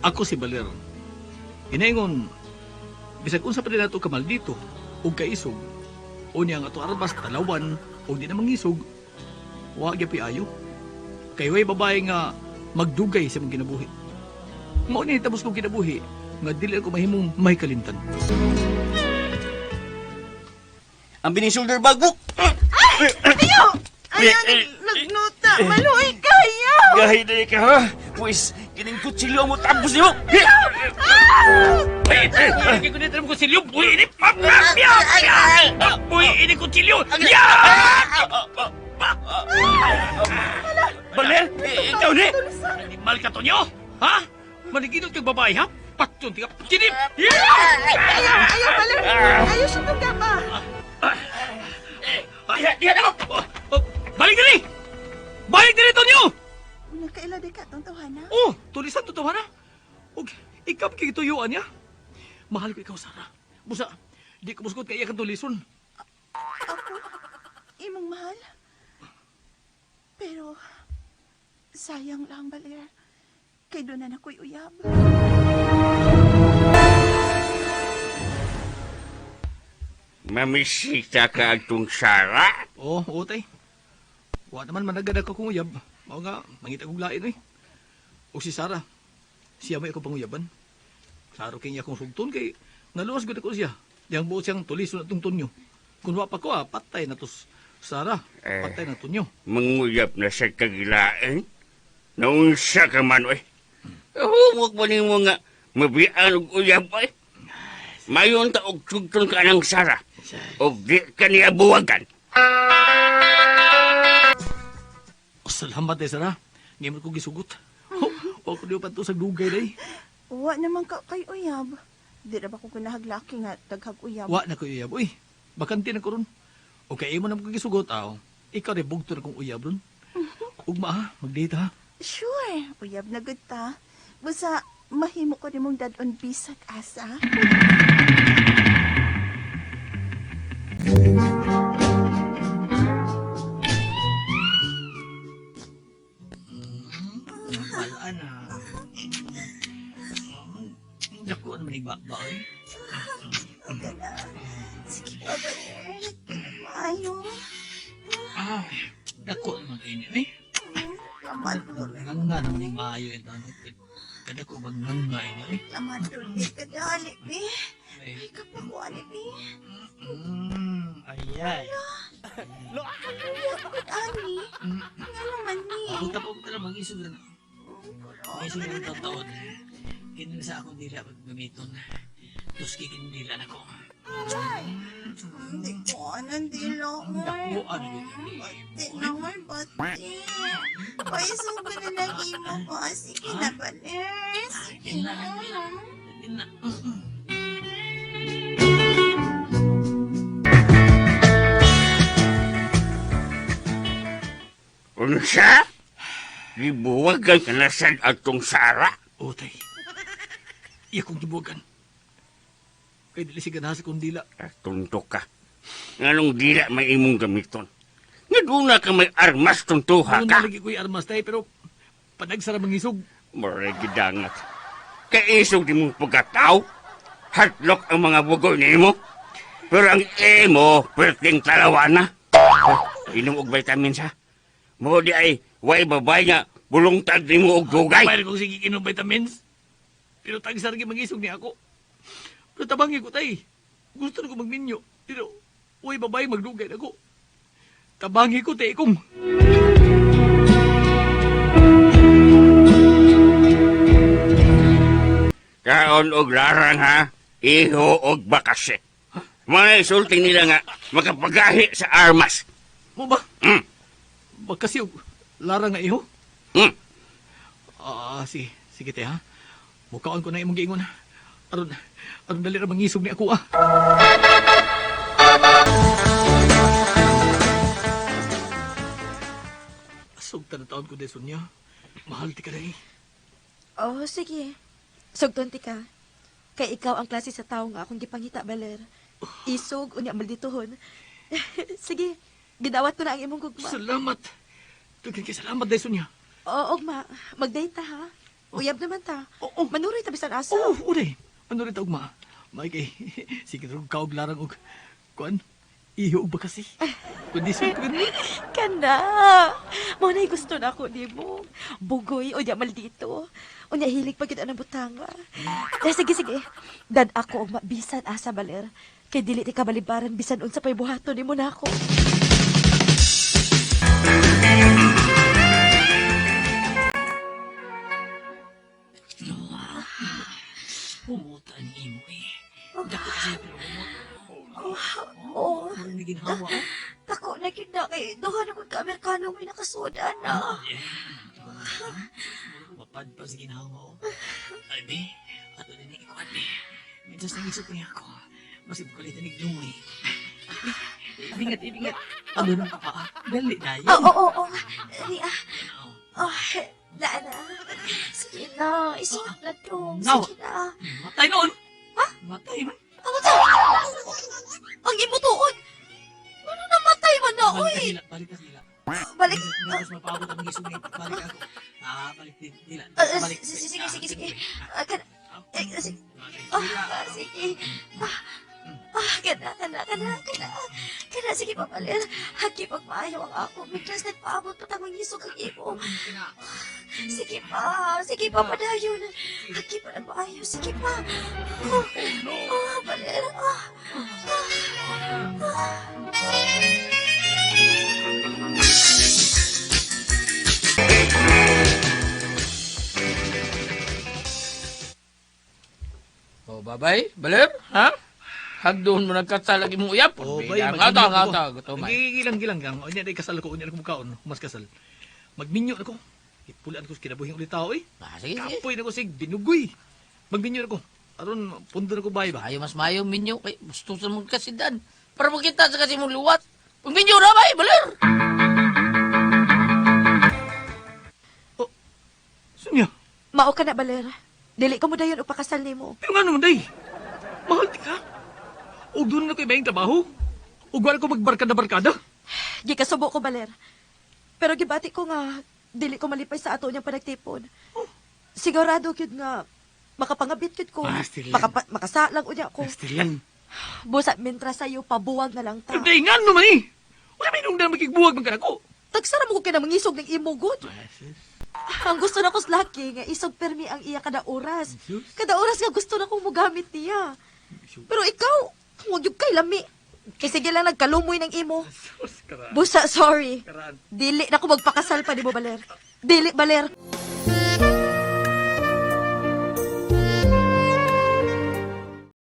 Ako si Baler. Inaingon, bisag unsa pa din nato kamaldito ug kaisog, unya ang ato arbas talawan ug di na mangisog, wa gyud ayo. Kay way babae nga magdugay sa imong kinabuhi. Mao ni tapos kong kinabuhi nga dili ako mahimong may kalimtan. Ang bining shoulder bag mo. Ayo! Ayo, nagnuta. Maluoy kayo! Gahi na ka ha. Pwes, kining kutsilyo mo tapos niyo. Ay, ko dito mo kutsilyo. Buhi ini pamamya. Buhi ini kutsilyo. Ya! Baler, ikaw ni. Animal ka Tonyo? Ha? Maniginot kag babae ha? Patyon tika. Kinip. Ayo, ayo, Baler! Ayo siya tungga ba? Diha, diha na ko. Balik diri. Balik diri Tonyo. Nakaila di ka, tong tawhana? Oh, tulisan totoo na. Og ikaw kay gituyuan niya. Mahal ko ikaw, Sara. Busa, di ko muskot kay iya kang tulison. Ako, imong mahal. Pero, sayang lang, Baler. Kay doon na nako'y uyab. Mamisita ka agtong Sara. Oo, oh, oo, tay. Wa naman managad ako kung uyab. Mao nga, mangita kong lain eh. O si Sara, siya may ako panguyaban. Klaro kay niya akong sugton kay naluwas gud ako siya. Yang buot siyang tulison atong tunyo. Kung wa pa ko ah, patay na tos Sara, Eh. patay na tunyo. Manguyab na sa kagilain. Naunsa ka man, oy. Humok ba nimo nga mabian og uyab, oy? Mayon ta og sugton ka ng Sara. Og di ka niya buwagan. Oh, salamat eh, Sara. Ngayon ko gisugot. Oh, wa ko niyo pa to sa dugay day. Wa naman ka kay uyab. Di na ba ko kinahaglaki nga daghag uyab? Wa na ko uyab. Uy, bakante na ko ron. Okay, imo na ko gisugot aw. Ikaw rin bugto na kong uyab ron. Ugma ha, mag-date ha. Sure, uyab na gud ta. Basta mahimo ko nimong dad-on bisag asa. Wala na. Dako naman igbaba eh. Sige pa, Baler. Maayo. Ah, dako naman kayo niya eh. Laman dul. Nganga naman yung maayo ito. Kada ko bang nganga ito eh. Laman dul. Kadali, bi. Ay, Ay, kapakuan, bi. Ayay. Uyab ani. Nga naman ni. Ako tapos ko na mag-isog na. Mag-isog na ng taon. Kinin sa akong dila paggamiton. Tapos kikindila na ko. Hindi ko anong dila. Dako ano yun. Bati naman, bati. Paisugo na lang imo ko. Sige na, Baler. Sige na. Na. Unsa? Gibuwagan ka na sad atong Sara? Utay. Iya kong gibuwagan. Kay dili si ganahan sa kong dila. Tuntok ka. Nganong dila may imong gamiton? Nga duna ka may armas tuntuha Una ka. lagi ko'y armas tayo, pero panagsara mangisog. Maray gidangat. Kaisog di mong pagkatao. Hadlok ang mga bugoy nimo. Pero ang imo, perting talawa na. Inom og vitamins ha. Mo di ay way babay nga bulungtad nimo og dugay. Bayar kong sige inom vitamins. Pero tagsara gi mangisog ni ako. Pero tabangi ko tay. Gusto na ko magminyo. Pero uy babae magdugay na ko. Tabangi ko tay kong. Kaon og larang ha, iho og bakase. Mga isulti nila nga makapagahi sa armas. Mo ba? Mm. Bakasi og larang nga iho. Ah, sige, sige te ha. Mukaon ko na imong giingon. Aron aron dali ra mangisog ni ako ah. Asog taon ko deson niya. Mahal ti ka dai. Oh, sige. Sugton ti ka. Kay ikaw ang klase sa tao nga akong gipangita, Baler. Isog, unya maldituhon. Sige, gidawat ko na ang imong gugma. Salamat. Daghan kay salamat deson niya. Oo, ugma. Mag-date ta, ha? Uyab naman ta. Oo. Manuroy ta bisan asa. Oo, oh, uday. Ano rin ta ugma? May kay sige rog kaog larang og kuan. Iho og bakasi. Kondisyon ko ganun. Kana. Mo na gusto na ako nimo. Bugoy o di maldito. Unya hilig pa gid ang butanga. Eh, sige sige. Dad ako og mabisan asa baler. Kay dili ti kabalibaran bisan unsa pay buhaton nimo nako. Pumuta ni imo eh. Dako siya pero humot. Oh, Murag naginhawa. tako na gyud na kay duha na gud ka Amerikano may nakasudan na. Mapad pa sa ginhawa. oh. Ay, be. Ato din ni ikuan, be. Minsan nang isip niya ako. Masib kulit ni Glumoy. Ibingat, ibingat. Ano nang papa? Dali na yun. Oo, oo, oo. Ria. Oh, na na. Sige na, isuot na to. Now. Sige na. Matay noon! Ha? Matay man. Ano ta? Ang imo tuod. Ano namatay man na, Balik oy? ka nila, balik ka nila. Balik. Tapos mapabot ang gisog ni balik ako. Ah, balik din nila. Ah, ah, Balik. sige, sige, sige, sige. Ah, kana, eh, sige. Ah, sige. Ah, ah, kana, kana, kana, kana. Kana, sige, papalir. Hagi pagmaayo ang ako. Miglas nagpaabot pa tamang isog ang imo. Sige pa, padayon. Hagi pa nagmaayo, sige pa. Oh, oh, palir. Ah, ah, ah. Oh, babay, baler, ha? Hagdoon mo nagkasal lagi mong uyap. Oh, bay, Ang ata, ang ata, gusto may. Gilang gilang lang. Unya day kasal ko, unya ko mukaon, humas kasal. Magminyo na ko. Ipulaan ko sa kinabuhing ulit tao eh. Ah, sige, sige. Kapoy na ko sig binugoy. Magminyo na ko. Aron pundo na ko bay ba. Ayo mas mayo minyo kay gusto sa mong kasidan. Para makita sa kasi mong luwat. Pag minyo na bay, baler. Sunya. Mao ka na baler. Dili ko mo dayon upakasal nimo. Pero nga naman day. Mahal di ka. Og doon na ko ibayang trabaho. Og wala ko magbarkada-barkada. Gikasubo ko baler. Pero gibati ko nga dili ko malipay sa ato niyang panagtipon. Sigurado gyud nga makapangabit gyud ko. Ah, still. Makasalang unya ko. Still lang. Busa mintra sayo pabuwag na lang ta. Pero day nga naman eh. Wala may nung makigbuwag man ka nako. Tagsara mo ko kina mangisog ng imo gud. Ang gusto na ko sa laki nga isog permi ang iya kada oras. Jesus. Kada oras nga gusto na kong mogamit niya. Pero ikaw, wag gyud kay lami. Kay sige lang nagkalumoy ng imo. Sus, karaan. Busa, sorry. Karaan. Dili na ko magpakasal pa ni mo, Baler. Dili, Baler.